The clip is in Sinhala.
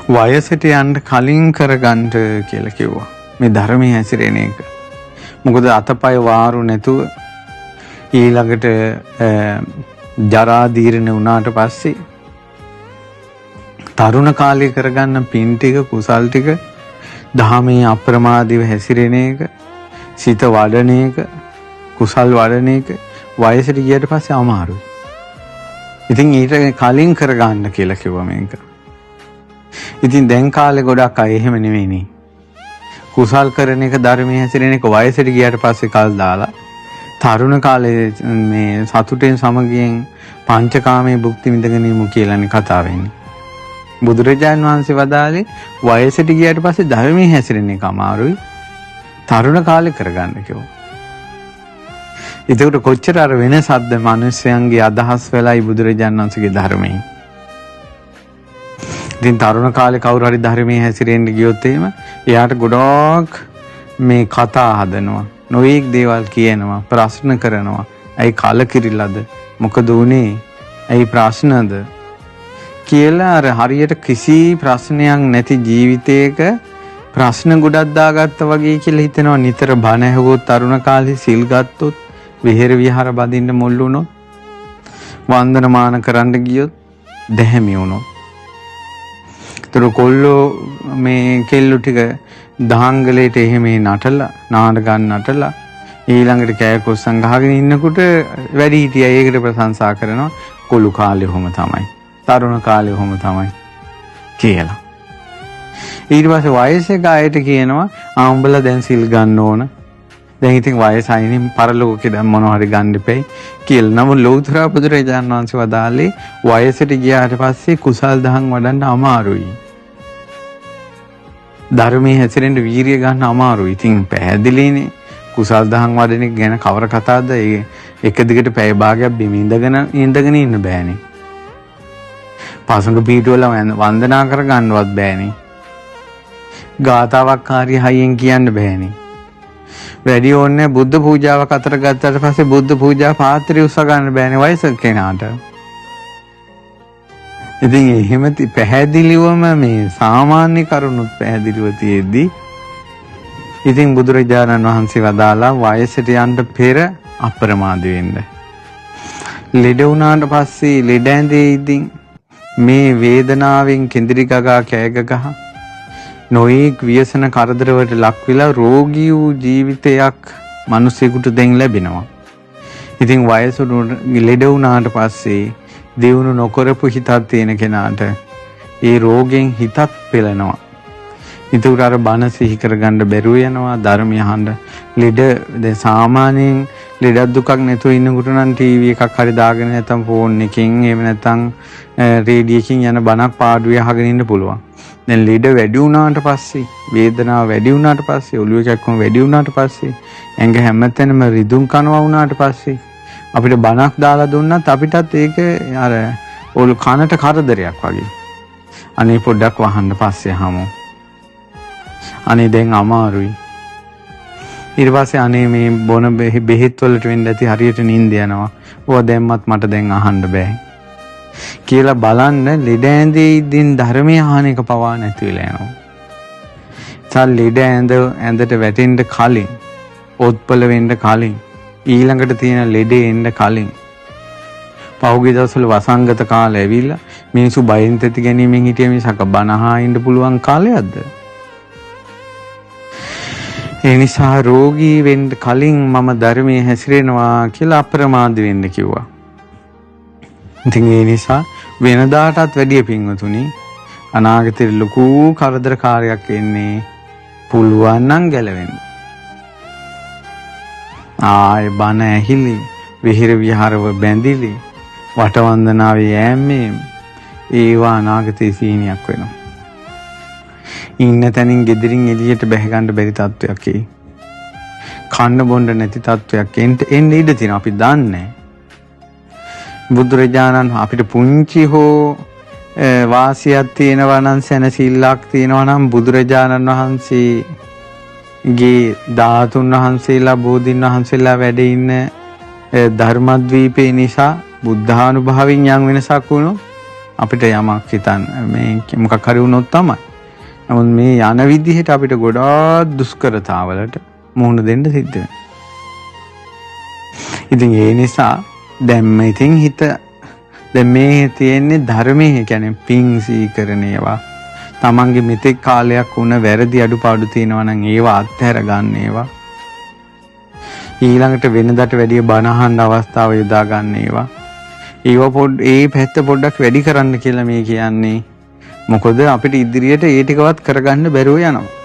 වයසට යන්න කලින් කරගන්න කියලා කිව්වා. මේ ධර්මයේ හැසිරෙන එක. මොකද අතපය වාරු නැතුව ඊළඟට ජරා දීර්ණ වුණාට පස්සේ තරුණ කාලේ කරගන්න පින් ටික කුසල් ටික දහමේ අප්‍රමාදීව හැසිරෙන එක, සිත වඩන එක, කුසල් වඩන එක වයසට ගියට පස්සේ අමාරුයි. ඉතින් ඊට කලින් කරගන්න කියලා කිව්වා මේක. ඉතින් දැන් කාලේ ගොඩක් අය එහෙම නෙවෙයිනේ. කුසල් කරන එක ධර්මයේ හැසිරෙන එක වයසට ගියාට පස්සේ කල් දාලා තරුණ කාලේ මේ සතුටෙන් සමගියෙන් පංචකාමයේ භුක්ති විඳගෙන ඉමු කියලානේ කතා වෙන්නේ. බුදුරජාන් වහන්සේ වදාළේ වයසට ගියාට පස්සේ ධර්මයේ හැසිරෙන එක අමාරුයි. තරුණ කාලේ කරගන්න කිව්වා. එතකොට කොච්චර අර වෙනසක්ද මිනිස්යන්ගේ අදහස් වෙලයි බුදුරජාන් වහන්සේගේ ධර්මයෙන්. ඉතින් තරුණ කාලේ කවුරු හරි ධර්මයේ හැසිරෙන්න ගියොත් එහෙම එයාට ගොඩාක් මේ කතා හදනවා. නොයෙක් දේවල් කියනවා, ප්‍රශ්න කරනවා. ඇයි කලකිරිලාද? මොකද වුනේ? ඇයි ප්‍රශ්නද? කියලා අර හරියට කිසි ප්‍රශ්නයක් නැති ජීවිතයක ප්‍රශ්න ගොඩක් දාගත්තා වගේ කියලා හිතෙනවා. නිතර බණ ඇහුවොත්, තරුණ කාලේ සිල් ගත්තොත්, විහෙර විහාර බඳින්න මුල් වුණොත්, වන්දනමාන කරන්න ගියොත්, දැහැමි වුණොත්. ඒතර කොල්ලෝ මේ කෙල්ලෝ ටික දහංගලයට එහෙම නටලා, නාටකම් නටලා ඊළඟට කෑ කොස්සන් ගහගෙන ඉන්නකොට වැඩි හිටියා ඒකට ප්‍රශංසා කරනවා. කොළු කාලේ ඔහොම තමයි, තරුණ කාලේ ඔහොම තමයි කියලා. ඊට පස්සේ වයසක අයට කියනවා ආ උඹලා දැන් සිල් ගන්න ඕන. දැන් ඉතින් වයසයිනේ පරලෝකේ දැන් මොනවා හරි ගන්න එපැයි කියලා. නමුත් ලෞතර බුදුරජාණන් වහන්සේ වදාළේ වයසට ගියාට පස්සේ කුසල් දහම් වඩන්න අමාරුයි. ධර්මයේ හැසිරෙන්න වීරිය ගන්න අමාරුයි. ඉතින් පැහැදිලිනේ කුසල් දහම් වඩන එක ගැන කවර කතාවද? ඒ එක දිගට පැය භාගයක් බිම ඉඳගෙන ඉන්න බෑනේ. පසඟ පීඨවල වන්දනා කරගන්නවත් බෑනේ. ගාතාවක් හරි හයියෙන් කියන්න බෑනේ. වැඩි ඕනේ බුද්ධ පූජාවක් අතර ගත්තට පස්සේ බුද්ධ පූජා පාත්‍රය උස්ස ගන්න බෑනේ වයසක කෙනාට. ඉතින් එහෙම පැහැදිලිවම මේ සාමාන්‍ය කරුණුත් පැහැදිලිව තියෙද්දි ඉතින් බුදුරජාණන් වහන්සේ වදාලා වයසට යන්න පෙර අප්‍රමාද වෙන්න. ලෙඩ වුණාට පස්සේ ලෙඩ ඇඳේ ඉතින් මේ වේදනාවෙන් කෙඳිරි ගගා කෑ ගගහ නොයෙක් ව්‍යසන කරදරවලට ලක් වෙලා රෝගී වූ ජීවිතයක් මිනිසෙකුට දැන් ලැබෙනවා. ඉතින් වයසට ලෙඩ වුණාට පස්සේ දියුණු නොකරපු හිතක් තියෙන කෙනාට ඒ රෝගෙන් හිතත් පෙළෙනවා. ඒකට අර බණ සිහි කරගන්න බැරුව යනවා, ධර්මය අහන්න. ලෙඩ දැන් සාමාන්‍යයෙන් ලෙඩක් දුකක් නැතුව ඉන්නකොට නම් ටීවී එකක් හරි දාගෙන නැත්නම් ෆෝන් එකකින් එහෙම නැත්නම් රේඩියෝ එකකින් යන බණක් පාඩුවේ අහගෙන ඉන්න පුළුවන්. දැන් ලෙඩ වැඩි වුණාට පස්සේ, වේදනාව වැඩි වුණාට පස්සේ, ඔළුව කැක්කුම වැඩි වුණාට පස්සේ, ඇඟ හැමතැනම රිදුම් කනවා වුණාට පස්සේ අපිට බණක් දාලා දුන්නත් අපිටත් ඒක අර ඔලු කනට කරදරයක් වගේ. අනේ පොඩ්ඩක් වහන්න පස්සේ අහමු. අනේ දැන් අමාරුයි. ඊට පස්සේ අනේ මේ බොන බෙහෙත් වලට වෙන්න ඇති හරියට නිින්ද යනවා. ඕවා දැම්මත් මට දැන් අහන්න බෑ කියලා බලන්න ලෙඩ ඇඳේ ඉදින් ධර්මය අහන එක පවා නැති වෙලා යනවා. සල් ලෙඩ ඇඳට වැටෙන්න කලින්, ඔත්පල වෙන්න කලින්, ඊළඟට තියෙන ලෙඩේ එන්න කලින් පහුගිය දවස්වල වසංගත කාලය ඇවිල්ලා මිනිස්සු බයෙන් තැති ගැනීමෙන් හිටිය මිසක බණ අහා ඉන්න පුළුවන් කාලයක්ද? ඒ නිසා රෝගී වෙන්න කලින් මම ධර්මයේ හැසිරෙනවා කියලා අප්‍රමාද වෙන්න කිව්වා. ඉතින් ඒ නිසා වෙනදාටත් වැඩිය පින්වතුනි අනාගතේ ලොකු කරදරකාරයක් එන්නේ පුළුවන් නම් ගැලවෙන්න. ආයේ බණ ඇහිලි, විහිර විහාරව බැඳිලි, වටවන්දනාවේ යෑමේ ඒවා අනාගතේ සීනියක් වෙනවා. ඉන්න තැනින් ගෙදරින් එළියට බැහැ ගන්න බැරි තත්ත්වයක් එයි. කන්න බොන්න නැති තත්ත්වයක් එන්න ඉඩ තියෙනවා. අපි දන්නේ බුදුරජාණන් අපිට පුංචි හෝ වාසියක් තියෙනවා නම් සැනසෙල්ලක් තියෙනවා නම් බුදුරජාණන් වහන්සේගේ ධාතුන් වහන්සේලා බෝධින් වහන්සේලා වැඩ ඉන්න ධර්මද්වීපේ නිසා බුද්ධානුභාවයෙන් යම් වෙනසක් වුණොත් අපිට යමක් හිතන්න මේ මොකක් හරි වුණොත් තමයි. නමුත් මේ යන විදිහට අපිට ගොඩාක් දුෂ්කරතාවලට මුහුණ දෙන්න සිද්ධ වෙනවා. ඉතින් ඒ නිසා දැන් ඉතින් හිත දැන් මේ තියෙන්නේ ධර්මයේ, කියන්නේ පිං සීකරන ඒවා, තමන්ගේ මෙතෙක් කාලයක් වුණ වැරදි අඩුපාඩු තියෙනවා නම් ඒවා අත්හැර ගන්න ඒවා, ඊළඟට වෙනදට වැඩිය බණ අහන්න අවස්ථාව යොදා ගන්න ඒවා, ඒවා පොඩ් ඒ පැත්ත පොඩ්ඩක් වැඩි කරන්න කියලා මේ කියන්නේ. මොකද අපිට ඉදිරියට ඒ ටිකවත් කරගන්න බැරුව යනවා.